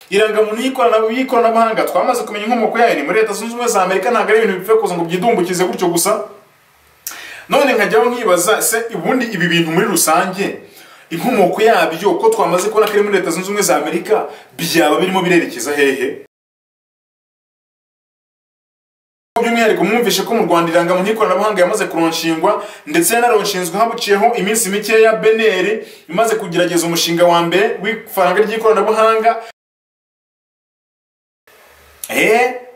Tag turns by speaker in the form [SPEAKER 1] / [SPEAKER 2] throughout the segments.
[SPEAKER 1] Irangamuntu y'ikoranabuhanga twamaze kumenya inkomoko yayo ni muri Leta Zunze Ubumwe za Amerika, ntabwo ari ibintu bipfa kuza ngo byidumbukize gutyo gusa. None nkajyaho nkibaza se ubundi ibi bintu muri rusange inkomoko yabyo ko twamaze kubona ko ari muri Leta Zunze Ubumwe za Amerika, byaba birimo birerekeza hehe? By'umwihariko mwumvishe ko mu Rwanda irangamuntu y'ikoranabuhanga yamaze kuronshingwa, ndetse yanaronshinzwe habuciyeho iminsi mikeya BNR imaze kugerageza umushinga wa mbere w'ifaranga ry'ikoranabuhanga.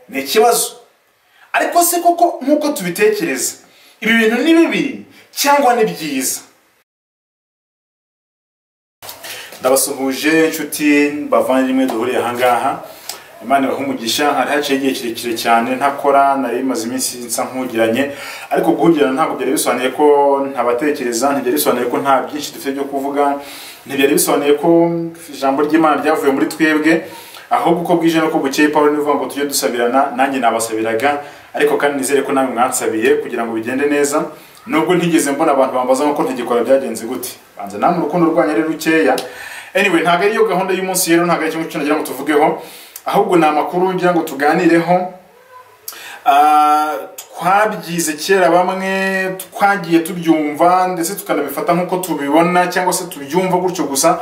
[SPEAKER 1] Ni ikibazo. Ariko se koko nk'uko tubitekereza, ibi bintu ni bibi cyangwa ni byiza? Ndabasuhuje inshuti bavandimwe duhuriye aha ngaha. Imana ibahe umugisha. Hari haciye igihe kirekire cyane ntakora, nari maze iminsi nsa nkugiranye, ariko guhugirana ntabwo byari bisobanuye ko ntabatekereza, ntibyari bisobanuye ko nta byinshi dufite byo kuvuga, ntibyari bisobanuye ko ijambo ry'Imana ryavuye muri twebwe, ahubwo uko bwije nuko bukeye Pawulo niwe uvuga ngo tujye dusabirana, nanjye nabasabiraga, ariko kandi nizere ko namwe mwansabiye kugira ngo bigende neza. Nubwo ntigeze mbona abantu bambaza ngo ntigikora byagenze gute, banza namwe urukundo rwanyu ari rukeya. Anyway, ntabwo ariyo gahunda y'umunsi rero, ntabwo ari kimwe cyo nagira ngo tuvugeho, ahubwo ni amakuru ngira ngo tuganireho. Twabyize kera bamwe twagiye tubyumva ndetse tukanabifata nk'uko tubibona cyangwa se tubyumva gutyo gusa,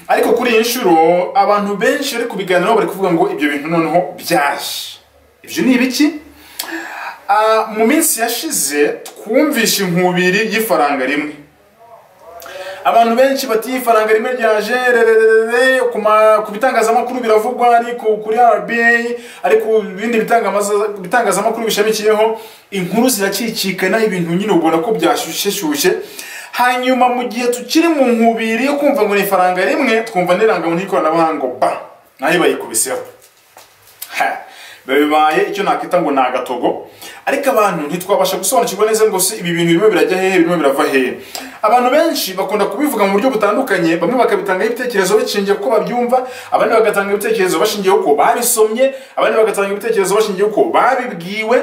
[SPEAKER 1] ariko kuri iyi nshuro abantu benshi bari kubiganiraho bari kuvuga ngo ibyo bintu noneho byaje. Ibyo ni ibiki? Mu minsi yashize twumvishe inkubiri y'ifaranga rimwe. Abantu benshi bati ifaranga rimwe ryaje ku bitangazamakuru biravugwa, ariko kuri RBA, ariko ibindi bitangazamakuru bishamikiyeho, inkuru ziracicikana, ibintu nyine ubona ko byashyushye. Hanyuma mu gihe tukiri mu nkubiri yo kumva ngo ni ifaranga rimwe, twumva n'irangamuntu y'ikoranabuhanga ba nayo bayikubiseho. Bibaye icyo nakita ngo ni agatogo, ariko abantu ntitwabasha gusobanukirwa neza ngo se ibi bintu birimo birajya hehe, birimo birava hehe. Abantu benshi bakunda kubivuga mu buryo butandukanye, bamwe bakabitangaho ibitekerezo bashingiye uko babyumva, abandi bagatanga ibitekerezo bashingiye uko babisomye, abandi bagatanga ibitekerezo bashingiye uko babibwiwe.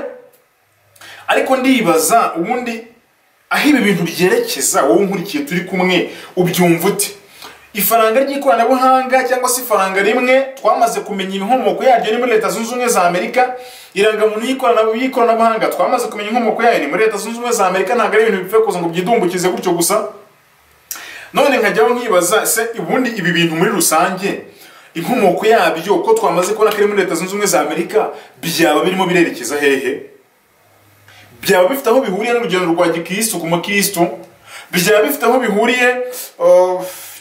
[SPEAKER 1] Ariko ndibaza ubundi aho ibi bintu byerekeza, wowe unkurikiye turi kumwe ubyumva ute? Ifaranga ry'ikoranabuhanga cyangwa se ifaranga rimwe twamaze kumenya inkomoko yaryo ni muri Leta Zunze Ubumwe za Amerika. Irangamuntu y'ikoranabuhanga twamaze kumenya inkomoko yayo ni muri Leta Zunze Ubumwe za Amerika, ntabwo ari ibintu bipfa kuza ngo byidumbukize gutyo gusa. None nkajyaho nkibaza se ubundi ibi bintu muri rusange inkomoko yabyo ko twamaze kubona ko ari muri Leta Zunze Ubumwe za Amerika, byaba birimo birerekeza hehe? Byaba bifite aho bihuriye n'urugendo rwa gikristo ku mukristo? Byaba bifite aho bihuriye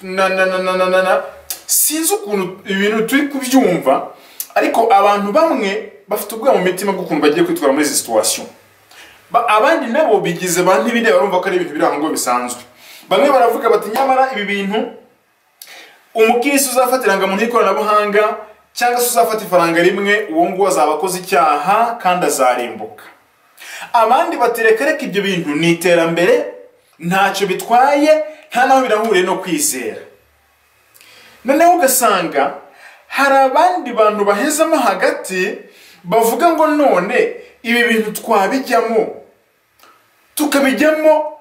[SPEAKER 1] na sinzi ukuntu ibintu turi kubyumva, ariko abantu bamwe bafite ubwoba mu mitima bw'ukuntu bagiye kwitwara muri izi situation, abandi nabo bigize ba ntibindeba, barumva ko ari ibintu biri aho ngo bisanzwe. Bamwe baravuga bati nyamara ibi bintu umukristo uzafata irangamuntu y'ikoranabuhanga cyangwa se uzafata ifaranga rimwe, uwo nguwo azaba akoze icyaha kandi azarimbuka. Abandi batereka reka ibyo bintu ni iterambere, ntacyo bitwaye, nta naho birahuriye no kwizera. Noneho ugasanga hari abandi bantu bahezamo hagati bavuga ngo none ibi bintu twabijyamo tukabijyamo,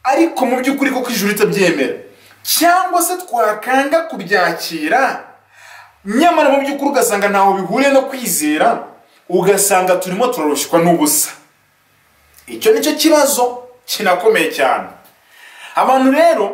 [SPEAKER 1] ariko mu by'ukuri koko ijuru ritabyemera, cyangwa se twakanga kubyakira, nyamara mu by'ukuri ugasanga ntaho bihuriye no kwizera, ugasanga turimo turarushywa n'ubusa. Icyo nicyo kibazo kinakomeye cyane. Abantu rero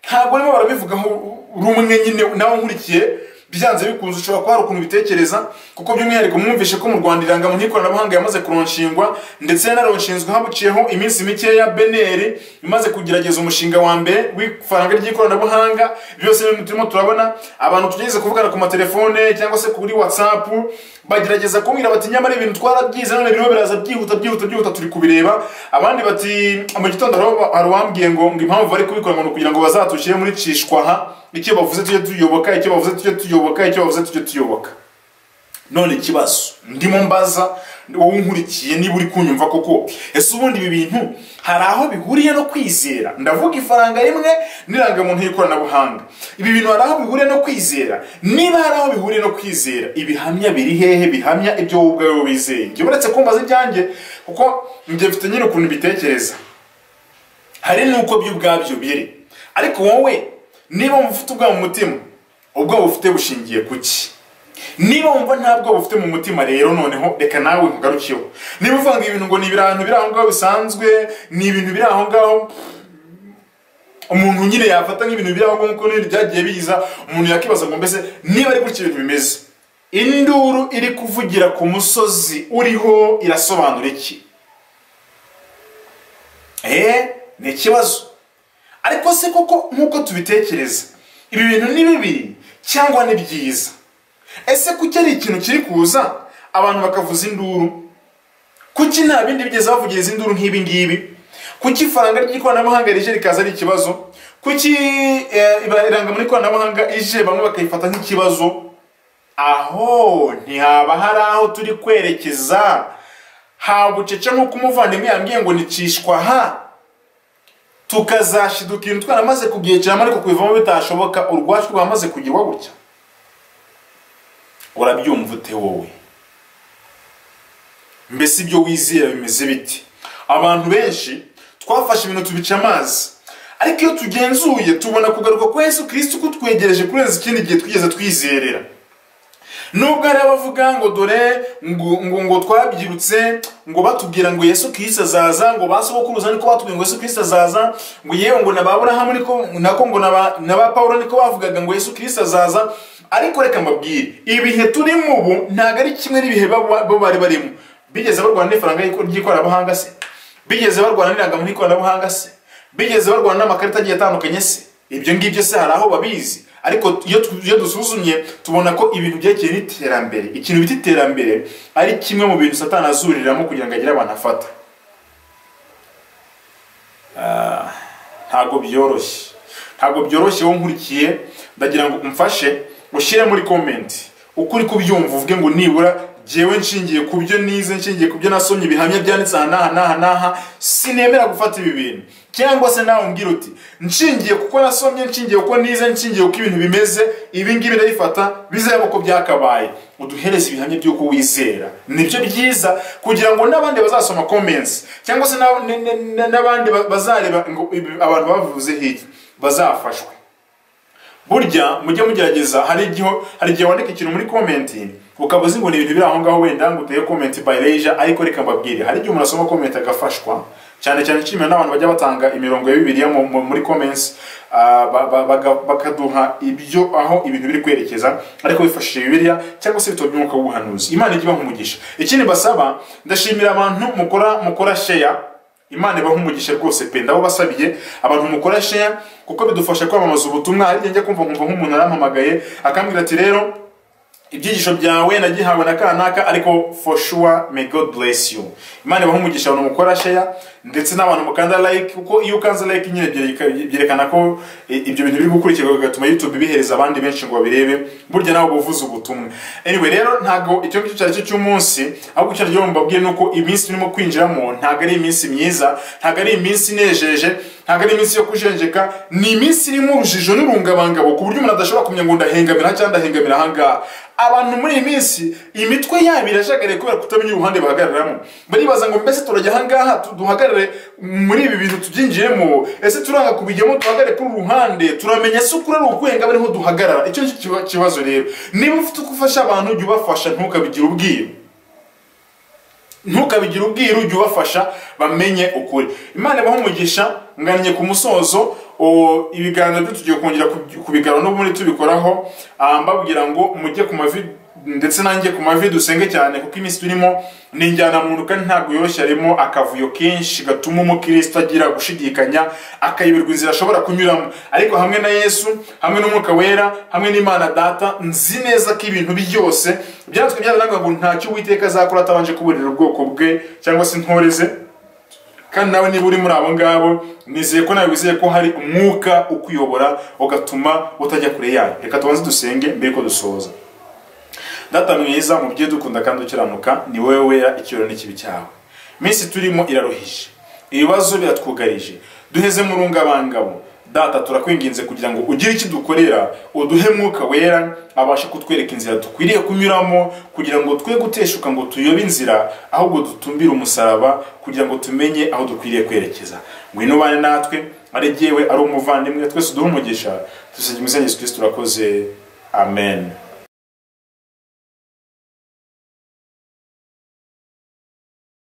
[SPEAKER 1] ntabwo barimo barabivugaho rumwe nyine, nawe nkurikiye byanze bikunze ushobora kuba hari ukuntu ubitekereza, kuko by'umwihariko mwumvishe ko mu Rwanda irangamuntu y'ikoranabuhanga yamaze kuronshingwa, ndetse yanaronshinzwe habuciyeho iminsi mikeya BNR imaze kugerageza umushinga wa mbere w'ifaranga ry'ikoranabuhanga. Byose ibintu turimo turabona, abantu tugerageza kuvugana ku matelefone cyangwa se kuri WhatsApp, bagerageza kumbwira bati nyamara ibintu twarabyize none birimo biraza byihuta byihuta byihuta, turi kubireba. Abandi bati mu gitondo hari uwambwiye ngo impamvu bari kubikora ngo kugira ngo bazatushyire muri cishwaha, icyo bavuze tujye tuyoboka, icyo bavuze tujye tuyoboka, icyo bavuze tujye tuyoboka. None ikibazo ndimo mbaza wowe unkurikiye niba uri kunyumva koko, ese ubundi ibi bintu hari aho bihuriye no kwizera? Ndavuga ifaranga rimwe n'irangamuntu y'ikoranabuhanga, ibi bintu hari aho bihuriye no kwizera? Niba hari aho bihuriye no kwizera, ibihamya biri hehe bihamya ibyo wowe ubwawe wizeye? Njye uretse kumbaza ibyanjye, kuko njye mfite nyine ukuntu mbitekereza, hari n'uko byo ubwabyo biri, ariko wowe niba ufite ubwoba mu mutima, ubwoba ufite bushingiye kuki? Niba wumva nta bwoba ufite mu mutima rero, noneho reka nawe nkugarukiyeho. Niba uvuga ngo ibintu ngo ni ibintu biri aho ngaho bisanzwe, ni ibintu biri aho ngaho umuntu nyine yafata nk'ibintu biri aho ngaho nk'uko n'ibindi byagiye biza, umuntu yakibaza ngo mbese niba ari gutya ibintu bimeze, induru iri kuvugira ku musozi uriho irasobanura iki? Ni ikibazo. Ariko se koko nk'uko tubitekereza, ibi bintu ni bibi cyangwa ni byiza? Ese kuki ari ikintu kiri kuza abantu bakavuza induru? Kuki nta bindi bigeze bavugiriza induru nk'ibi ngibi? Kuki ifaranga ry'ikoranabuhanga rije rikaza ari ikibazo? Kuki irangamuntu y'ikoranabuhanga ije bamwe bakayifata nk'ikibazo? Aho ntihaba hari aho turi kwerekeza habucece nk'uko umuvandimwe yambwiye ngo nicishwa ha, tukazashiduka ibintu twaramaze kubyicaramo ariko kubivamo bitashoboka, urwacu rwamaze kugirwa gutya. Urabyumva ute wowe? Mbese ibyo wizera bimeze biti? Abantu benshi twafashe ibintu tubica amazi, ariko iyo tugenzuye tubona kugaruka kwa Yesu Kristo kutwegereje kurenza ikindi gihe twigeze twizerera. Nubwo hari abavuga ngo dore ngo twabyirutse ngo batubwira ngo Yesu Kristo azaza, ngo basogokuruza niko batubwiye ngo Yesu Kristo azaza, ngo yewe ngo na ba Aburahamu niko nako ngo na ba Paulo niko bavugaga ngo Yesu Kristo azaza. Ariko reka mbabwire, ibihe turimo ubu ntago ari kimwe n'ibihe bo bari barimo. Bigeze barwana n'ifaranga ry'ikoranabuhanga se? Bigeze barwana n'irangamuntu y'ikoranabuhanga se? Bigeze barwana n'amakarita agiye atandukanye se? Ibyo ngibyo se hari aho babizi? Ariko iyo dusuzumye tubona ko ibintu byerekeye n'iterambere, ikintu bita iterambere ari kimwe mu bintu Satani azuriramo kugira ngo agire abantu afata. Ntago byoroshye, ntago byoroshye. Wowe nkurikiye, ndagira ngo umfashe ushyire muri comment ukuri kubyumva, uvuge ngo nibura jewe nshingiye ku byo nize, nshingiye ku byo nasomye, ibihamya byanditse aha n'aha n'aha n'aha, sinemera gufata ibi bintu. Cyangwa se nawe umbwira uti nshingiye kuko nasomye, nshingiye kuko nize, nshingiye uko ibintu bimeze, ibi ngibi ndabifata bizaba uko byakabaye. Uduhereze ibihamya by'uko wizera, nibyo byiza kugira ngo n'abandi bazasoma comments cyangwa se n'abandi bazareba ngo abantu bavuze hiki bazafashwe. Burya mujye mugerageza, hari igihe wandika ikintu muri comment ukaba uzi ngo ni ibintu biri aho ngaho, wenda ngo uteye comment by leisure, ariko reka mbabwire, hari igihe umuntu asoma comment agafashwa. Cyane cyane nshimira n'abantu bajya batanga imirongo ya Bibiliya muri comments, bakaduha ibyo aho ibintu biri kwerekeza, ariko bifashishije Bibiliya cyangwa se ibitabo by'umwuka w'ubuhanuzi. Imana ijye ibaha umugisha. Ikindi basaba, ndashimira abantu mukora share. Imana ibaha umugisha rwose pe, ndababasabiye abantu mukora share kuko bidufasha kwamamaza ubutumwa. Hari igihe njya kumva nkumva nk'umuntu arampamagaye akambwira ati rero ibyigisho byawe nagihawe na kanaka, ariko for sure may God bless you. Imana ibaha umugisha abantu mukora share ndetse n'abantu mukanda like, kuko iyo ukanze like nyine byerekana ko ibyo bintu biri gukurikirwa, bigatuma YouTube bihereza abandi benshi ngo babirebe. Burya nawe ubuvuze ubutumwa. Anyway rero ntago icyo ngicyo cyari cyo cy'umunsi, ahubwo icyo ryo mbabwiye nuko iminsi turimo kwinjiramo ntago ari iminsi myiza, ntago ari iminsi inejeje, ntago ari iminsi yo kujenjeka, ni iminsi irimo urujijo n'urungabangabo ku buryo umuntu adashobora kumenya ngo ndahengamira cyangwa ndahengamira aha ngaha. Abantu muri iyi minsi imitwe yabo irajagariye kubera kutamenya uruhande bahagararamo. Baribaza ngo mbese turajya aha ngaha duhagarare muri ibi bintu tubyinjiremo, ese turanga kubijyamo duhagarare kuri ruhande, turamenya se ukuri ari ukwenga bariho duhagarara. Icyo ni kibazo rero. Niba ufite uko ufasha abantu ujye ubafasha, ntukabigire ubwiru. Ntukabigire ubwiru, ujye ubafasha bamenye ukuri. Imana ibahe umugisha. Ngannye ku musozo, ibiganiro byo tugiye kongera kubigarura n'ubundi tubikoraho, mbabwira ngo mujye ku mavi ndetse nanjye ku mavi dusenge cyane, kuko iminsi turimo ni injyana muntu kandi ntabwo yoroshye, harimo akavuyo kenshi gatuma umukristo agira gushidikanya, akayoberwa inzira ashobora kunyuramo. Ariko hamwe na Yesu, hamwe n'Umwuka Wera, hamwe n'Imana Data, nzi neza ko ibintu byose byanditswe byaranga ngo ntacyo Uwiteka azakora atabanje kuburira ubwoko bwe cyangwa se intore ze. Kandi nawe niba uri muri abo ngabo, nizeye ko nawe wizeye ko hari umwuka ukuyobora ugatuma utajya kure yayo. Reka tubanze dusenge mbere ko dusoza. Data mwiza, mu byo dukunda kandi ukiranuka, ni wowe wera ikirori n'ikibi cyawe. Iminsi turimo iraruhije, ibibazo biratwugarije, duheze mu rungabangabo. Data turakwinginze kugira ngo ugire icyo dukorera, uduhe mwuka wera abashe kutwereka inzira dukwiriye kunyuramo, kugira ngo twe guteshuka ngo tuyobe inzira, ahubwo dutumbire umusaraba kugira ngo tumenye aho dukwiriye kwerekeza. Ngwino ubane natwe, ari jyewe ari umuvandimwe, twese uduhe umugisha. Dusenge mu izina rya Yesu Kristo, turakoze. Amen.